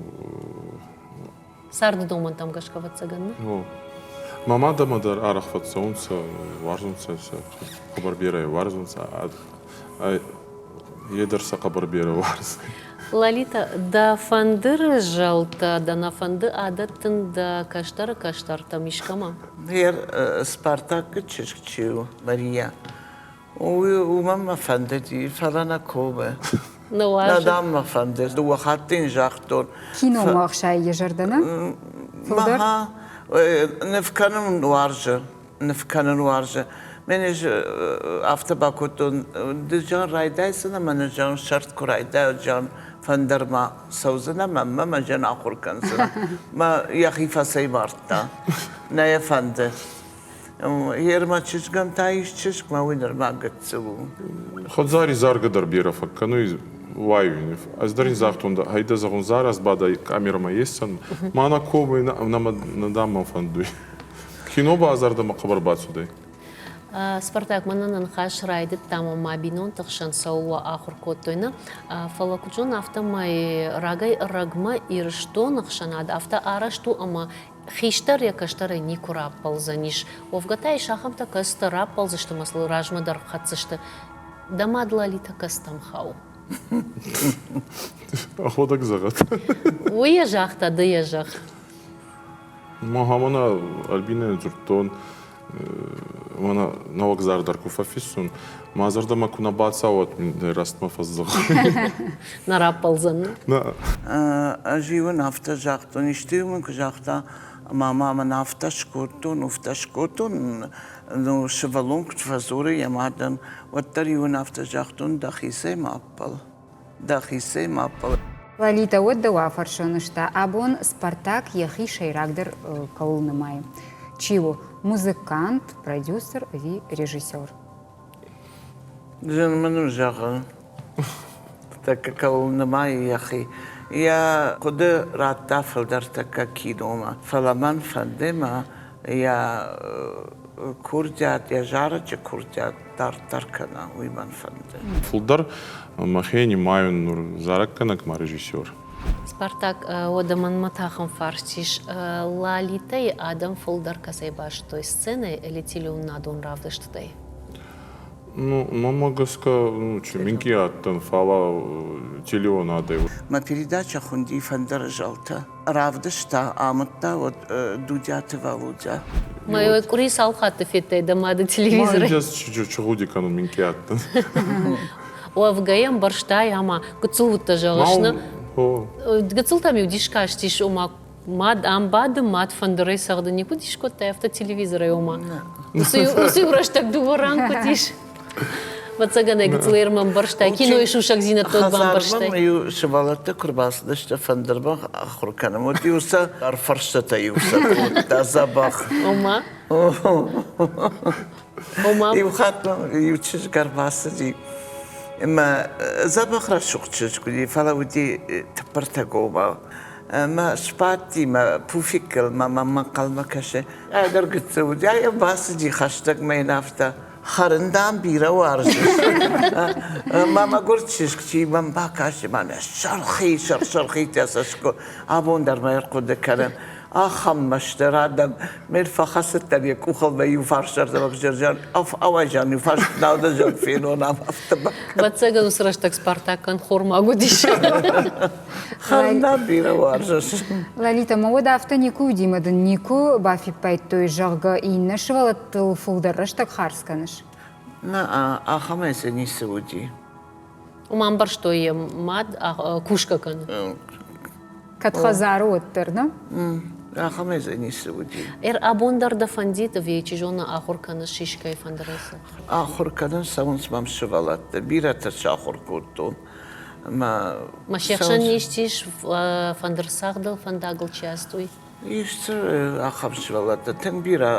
Царды домӕнтӕм гӕсгӕ, ӕвӕццӕгӕн, нӕ? Ну, мӕ мадӕмӕ дӕр арӕх фӕццӕунцӕ, уарзунцӕ сӕ, хъӕбӕр берӕ уарзунцӕ. Е дӕр сӕ хъӕбӕр берӕ уарзуй. Лолита, дӕ фӕндыры зӕлтӕ дӕ нӕ фӕнды адӕттын дӕ кӕстӕры кӕстӕртӕм искӕмӕ? Гъер Спартакы чызг чи у, Мария, Уымӕн мӕ фӕндыди, фӕлӕ нӕ комы. Нӕ, дам, мӕ фӕнды. Дыууӕ хатты йын загътон. Киномӕ ӕхсайы йӕ зӕрдӕ, нӕ? Фылдӕр? Ныв кӕнын уарзы. Ныв кӕнын уарзы. Мӕн ӕз афтӕ бакодтон, ды зӕгъын райдайдзынӕ, мӕнӕ зӕгъын сӕрд куы райдайа, зӕгъын фӕндырмӕ цӕудзынӕ мӕнмӕ, мӕ зӕгъын ахуыр кӕндзынӕ. Мӕ йӕхи фӕцӕймардта. Нӕ йӕ фӕнды. Ермӕ чызгӕн та ис чызг, мӕ уый нырма гыццыл у. Хӕдзари заргӕ дӕр берӕ фӕккӕнуй, уайуй. Ӕз дӕр ин загътон, гьӕйдӕ зӕгъун, зарӕз бадай камерӕмӕ есӕн, ма нӕ комуй, нӕ дам мӕ фӕндуй. Кино ба зӕрдӕмӕ хъӕбӕр бацудӕй. Спартак, мӕнӕн ныхас райдыдтам ӕмӕ бинонты хсӕн цӕуыл ахуыр кодтой, нӕ? Фӕлӕ куыд зон, афтӕмӕй рагӕй-ӕрӕгмӕ Ирыстоны хсӕнад афтӕ арӕзт у, ӕмӕ Хистӕр йӕ кӕстӕрӕй никуы раппӕлдзӕнис. Уӕвгӕ та ис ахӕмтӕ, кӕцытӕ раппӕлдзысты ӕмӕ сыл размӕ дӕр хӕцдзысты. Дӕ мад Лалитӕ кӕцытӕм хауы? Ӕхуӕдӕг зӕгъӕд. Уый йӕ загъта, ды йӕ зӕгъ. Махамана Альбинӕйӕн дзурдтон, Мӕнӕ нӕуӕг зар дӕр ку фӕффиссун, мӕ зӕрдӕмӕ ку нӕ бацӕуа, рӕстмӕ фӕззӕгъ. Нӕ раппӕлдзӕн. Нӕ. Ӕз-иу ын афтӕ загътон, исты-иу мын куы загъта, мама мын афтӕ скодтон, уфтӕ скодтон, ну, сывӕллон куыд фӕдзуры йӕ мадӕн, уӕддӕр-иу ын афтӕ загътон, дӕхицӕй ма ӕппӕл, дӕхицӕй ма ӕппӕл. Лолита, уӕд дӕу афӕрсон ста, абон Спартак йӕхи сӕйрагдӕр кӕуыл нымайы? Чи у? Музыкант, продюсер ӕви режиссер? Зын мын у зӕгъын, тӕккӕ кӕуыл нымайы йӕхи. Йӕ хъуыды радта фылдӕр тӕккӕ киномӕ, фӕлӕ мӕн фӕнды мӕ йӕ курдиат, йӕ зарӕджы курдиат дарддӕр кӕна, уый мӕн фӕнды. Фулдӕр мӕхе нимайун нур зарӕггӕнӕг ма режиссер. Спартак, уӕдӕ мӕнмӕ тахӕм фарст ис. Лалитӕйы адӕм фылдӕр кӕцӕй бастой сценӕйы или телеуынадон равдыстытӕй? Ну, мӕнмӕ гӕсгӕ, ну, чи минкъий адтӕн, фӕлӕ телеуынадӕй. Мӕ передача хуынди «Фӕндыры зӕлтӕ». Равдыста, амыдта уӕд Дудиаты Валодя. Мӕ къуыри цал хатты федтай дӕ мады телевизорӕй? Ма чи гъуди кӕнун минкъий адтӕн. Уӕвгӕ йӕ ӕмбӕрстай ӕмӕ гыццыл уыдтӕ зӕгъыс, нӕ? Гыццыл та-иу дис кастис, ома мад ам бады, мад фӕндырӕй цӕгъды. Никуы дис кодтай афтӕ телевизорӕй, ома? Уыцы-иу рӕстӕг дыууӕ ран куыд ис? Ӕвӕццӕгӕн ӕй гыццыл ӕрмӕ ӕмбӕрстай, кинойы сусӕгдзинӕдтӕ бамбӕрстай. Хӕдзармӕ-иу сывӕллӕттӕ куы рбацыдысты фӕндырмӕ ахуыр кӕнын, уӕд-иу сӕ ӕрфӕрстытӕ-иу сӕ кодта дзӕбӕх. Ома? Ома? Иу хатт мӕм иу чызг ӕрбацыди, ӕмӕ дзӕбӕх рӕсугъд чызг уыди, фӕлӕ уыди тыппыртӕгомау. Ӕмӕ сбадти мӕ пуфикыл, мӕ мӕм ӕнхъӕлмӕ кӕсы. Ӕгӕр гыццыл уыди, ай ӕрбацыди хӕстӕгмӕ йын афтӕ, хӕрын, дам, бирӕ уарзыс. Мӕ мӕгуыр чызг, чи мӕм бакасти, мӕнӕ сӕрхи, сӕрхитӕ цӕсгом. Абон дӕр ма ӕрхъуыды кӕнын. Ахӕм мӕсты радӕм. Ме рфӕхӕцыдтӕн йӕ къухыл мӕ иу фарсӕрдӕм ӕвзӕрзӕн, ауайзӕн иу фарс нал дӕ зӕн фенон ам афтӕ Ӕвӕццӕгӕн уыцы рӕстӕг Спартакӕн хормаг уыдис. Хӕрын бирӕ уарзыс. Лолита, ма уӕд афтӕ никуы уыди мӕ дын никуы бафиппайдтой, зӕгъгӕ, иннӕ сывӕллӕттыл фылдӕр рӕстӕг хардз кӕныс? Нӕ, ахӕмӕй дзы ницы уыди. Уым ӕмбӕрстой йӕ мад кусгӕ кӕны. Кӕд хӕдзары уӕддӕр, нӕ? Ахӕмӕй дзы ницы уыди. Абон дӕр дӕ фӕндид, ӕви чи зоны, ахуыр кӕныс искӕй фӕндырӕй Ахуыр кӕнын цӕуынц мӕм сывӕллӕттӕ. Бирӕтӕ сахуыр кодтон. Мӕ се хсӕн исчи ис фӕндырцагъдыл фӕндагыл чи ацыд, уый? Ис дзы ахӕм сывӕллӕттӕ. Тынг бирӕ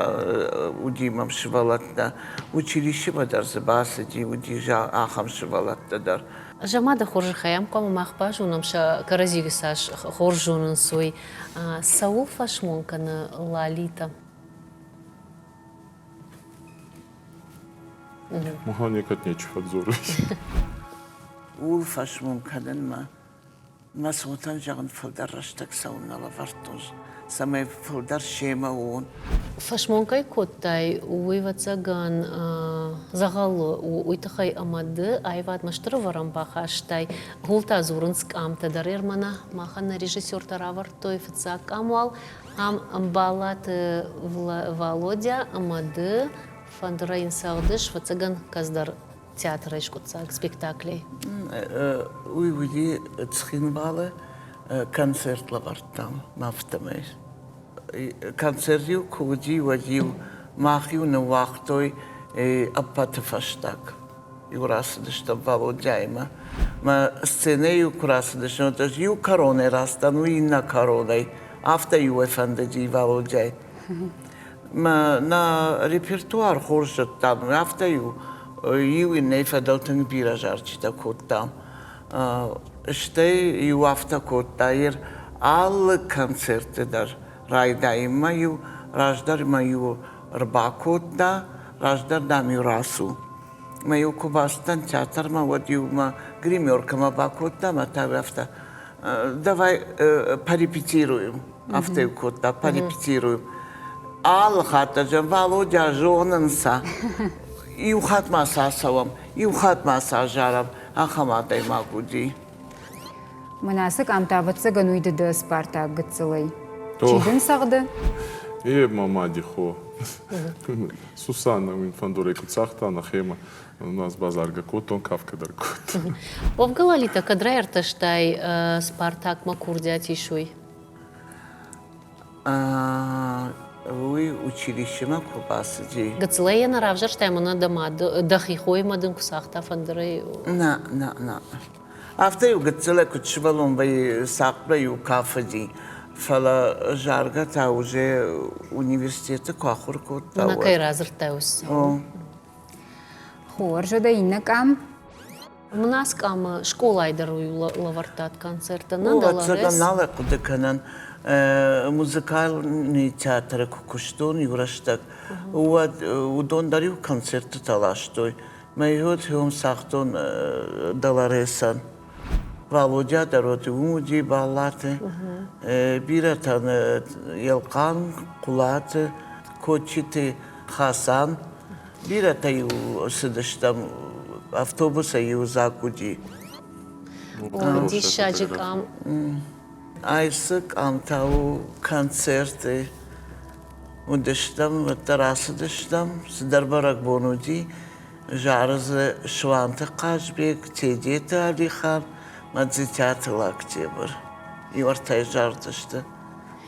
уыди мӕм сывӕллӕттӕ. Училищемӕ дӕр дзы бацыди, уыди ахӕм сывӕллӕттӕ дӕр. Ӕз ӕмӕ дӕ хорзӕхӕй ам хъуамӕ мах базонӕм, сӕ кӕрӕдзийы цас хорз зонынц, уый. Цӕуыл фӕсмон кӕны Лалита? Махӕн некӕд нечи фӕдзоруй. Ууыл фӕсмон кӕнынмӕ мӕ цотӕн зӕгъын фылдӕр рӕстӕг цӕуылнӕ лӕвӕрдтон, цӕмӕй фылдӕр семӕ уон. Фӕсмон кӕй кодтай, уый, ӕвӕццӕгӕн, дзӕгъӕлы у, уый тыххӕй ӕмӕ ды аивадмӕ стыр ӕвӕрӕн бахастай. Ууыл та дзурынц къамтӕ дӕр. Ӕрмӕнӕ махӕн нӕ режиссертӕ равӕрдтой фыццаг къам уал. Ам Ӕмбалаты Валодя ӕмӕ ды фӕндырӕй цӕгъдыс, ӕвӕццӕгӕн, кӕцыдӕр театрӕй скъуыддзаг спектаклӕй. Уый уыди Цхинвалы концерт лӕвӕрдтам афтӕмӕй. Концерт-иу куы уыди, уӕд-иу мах-иу ныууагътой ӕппӕты фӕстаг. Иу рацыдыстӕм Валодяимӕ. Мӕ сценӕйы-иу куы рацыдыстӕм, уӕд ӕз иу кӕронӕй рацыдтӕн, уый иннӕ кӕронӕй. Афтӕ-иу ӕй фӕндыди Валодяйы. Мӕ нӕ репертуар хорз зыдтам, афтӕ-иу иу иннӕйы фӕдыл тынг бирӕ зарджытӕ кодтам. Стӕй-иу афтӕ кодта, алы концерты дӕр райдайынмӕ-иу, раздӕр-мӕ-иу ӕрбакодта, раздӕр, дам-иу рацу. Мӕ-иу куы бацыдтӕн театрмӕ, уӕд-иу мӕ гримеркӕмӕ бакодта ӕмӕ та афтӕ, давай порепетируем. Афтӕ-иу кодта, порепетируем. Алы хатт ӕз Валодя зонын сӕ. Иу хатт ма сӕ ацӕуӕм, иу хатт ма сӕ зарӕм. Ахӕм адӕймаг уыди. Мӕнӕ ацы къамтӕ, ӕвӕццӕгӕн, уый ды дӕ Спартак гыццылӕй. Чи дын цӕгъды? Е, мӕ мади хо. Сусанна уин фӕндурӕй куд цагъта нӕхемӕ, нас базаргӕ кодтон, кафгӕ дӕр кодтон. Уӕвгӕ Лолита, кӕд раиртӕстай Спартакмӕ курдиат исуй? Уый училищемӕ куы бацыди. Гыццылӕй йӕ нӕ равзӕрстай мӕнӕ дӕ мад, дӕхи хоимӕ дын куы цагъта фӕндырӕй? Нӕ, нӕ, нӕ. Афтӕ-иу гыццылӕй куыд сывӕллон вӕййы, цахъмӕ-иу кафыди, фӕлӕ заргӕ та уже университеты куы ахуыр кодта, уӕд. Кӕй радзырдтай уыцы? Хорз, уӕдӕ иннӕ къам? Мын ацы къамы скъолайы дӕр уый лӕвӕрдтат концерттӕ, нӕ Ӕцӕгӕн нал хъуыды кӕнӕн. Музыкальный театры куы куыстон иу рӕстӕг, уӕд уыдон дӕр-иу концерттытӕ ластой. Мӕ уым цагътон Долоресӕн. Валодя дӕр уыд, уым уыди Баллаты. Бирӕтӕн Елхъан, Хъулаты, Кочиты Хасан. Бирӕтӕ-иу цыдыстӕм, автобусӕй-иу дзаг уыди. О, диссаджы къам. Айсы къам та у концерты. Уыдыстӕм, уӕддӕр ацыдыстӕм, цыдӕр бӕрӕгбон уыди. Зары дзы Суанты Хъазбег, Тедеты Алихан, Мадзитӕты Лактемыр. Иу ӕртӕйы зардысты.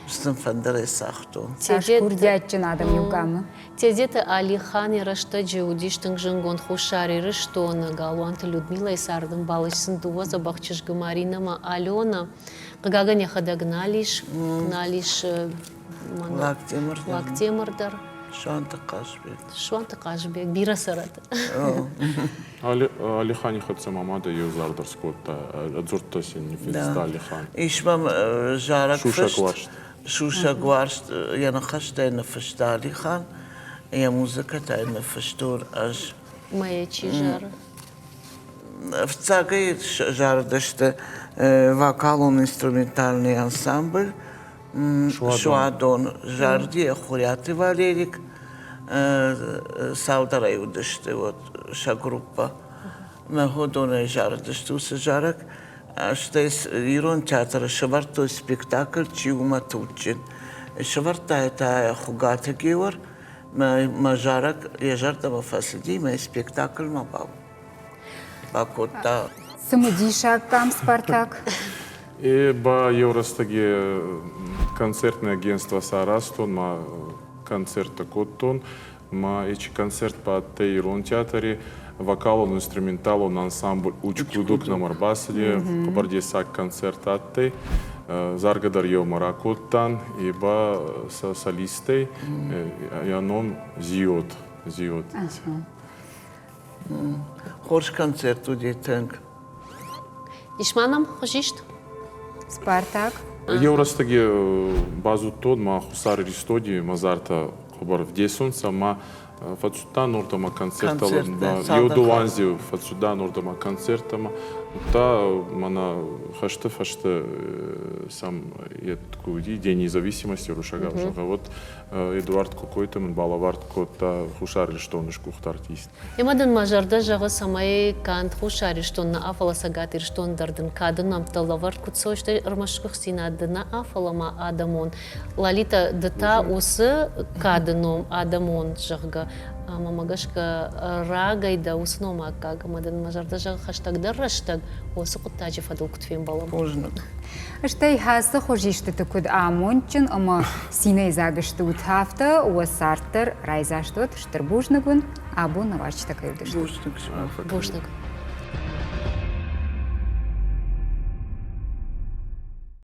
Сын фӕндырӕй цагътон. Цас курдиатджын адӕм иу къамы. Тедеты Алихан йӕ рӕстӕджы уыдис тынг зынгонд Хуссар Ирыстоны. Галуанты Людмилӕйы цардӕмбал ис сын дыууӕ дзӕбӕх чызгы Маринӕ ӕмӕ Алена. Хъыгагӕн, йӕхӕдӕг нал ис, нал ис Лактемыр дӕр. Лактемыр дӕр. Суанты Хъазбег. Суанты Хъазбег, бирӕ цӕрӕд. Алихани хӕццӕ ма мадӕ еу зар дӕр скодта, ӕдзурдта син ниффинста Алихан. Ис мӕм зарӕг фыст. Сусӕг уарзт йӕ ныхӕстӕй ныффыста Алихан, йӕ музыкӕтӕй ныффыстон ӕз. Мӕ чи зары? Фыццагӕй зарыдысты вокалон-инструментальный ансамбль Суадон зарди Хуриаты Валерик цалдӕрӕй уыдысты вот сӕ группӕ. Мӕ уыдонӕй зарыдысты уыцы зарӕг. Стӕй ирон театры сӕвӕрдтой спектакль «Чи у мӕ туджджын». Сӕвӕрдта та Хуыгаты Геор. Мӕ зарӕг йӕ зӕрдӕмӕ фӕцыди, мӕ спектакльмӕ бакодта. Цымыдисаг къам «Спартак». Е ба еу рӕстӕги концертное агентство саразтон, ма концерттӕ кодтон. Ма ечи концерт ба адтӕй Ирон театри вокалон-инструменталон ансамбль «Учкудук» нам ӕрбацыди, хъӕбӕр дессаг концерт адтӕй. Заргӕ дӕр еумӕ ракодтан, и ба сӕ солисттӕй йӕ ном Зиот. Зиот. Хорз концерт уыди тынг. Ис ма нӕм хуызист? Спартак. Еу рӕстӕги базудтон ма Хуссар Иристони мадзартӕ хъӕбӕр вдесунцӕ ма фӕццудтан уордӕмӕ концерттӕмӕ. Еу дууӕ анзи фӕццудан уордӕмӕ концерттӕмӕ. Удта мӕнӕ хӕсты фӕсте сӕм ку уыди День независимости уруссагау зӕгъгӕ, вот Эдуард Кокойты мын балӕвар кодта Хуссар Ирыстоны сгуыхт артист. Ӕмӕ дын мӕ зӕрдӕ зӕгъы, цӕмӕй канд Хуссар Ирыстон нӕ, фӕлӕ Цӕгат Ирыстон дӕр дын кады нӕмттӕ лӕвӕрд куыд цӕуой, стӕй ӕрмӕст сгуыхтдзинад ды нӕ, фӕлӕ ма адӕмон. Лолита, ды та уыцы кады ном адӕмон, зӕгъгӕ, ӕмӕ мӕ гӕсгӕ рагӕй дӕ уыцы ном аккаг ӕмӕ дын мӕ зӕрдӕ зӕгъы хӕстӕгдӕр рӕстӕг уыцы хъуыддаджы фӕдыл куыд фембӕлӕм. Бузныг. Стӕй хӕцы хуызистыты куыд амондджын ӕмӕ цинӕйдзаг стут, афтӕ уӕ цард дӕр райдзаст уӕд. Стыр бузныг уын, абон нӕ уазджытӕ кӕй уыдысты. Бузныг. Бузныг.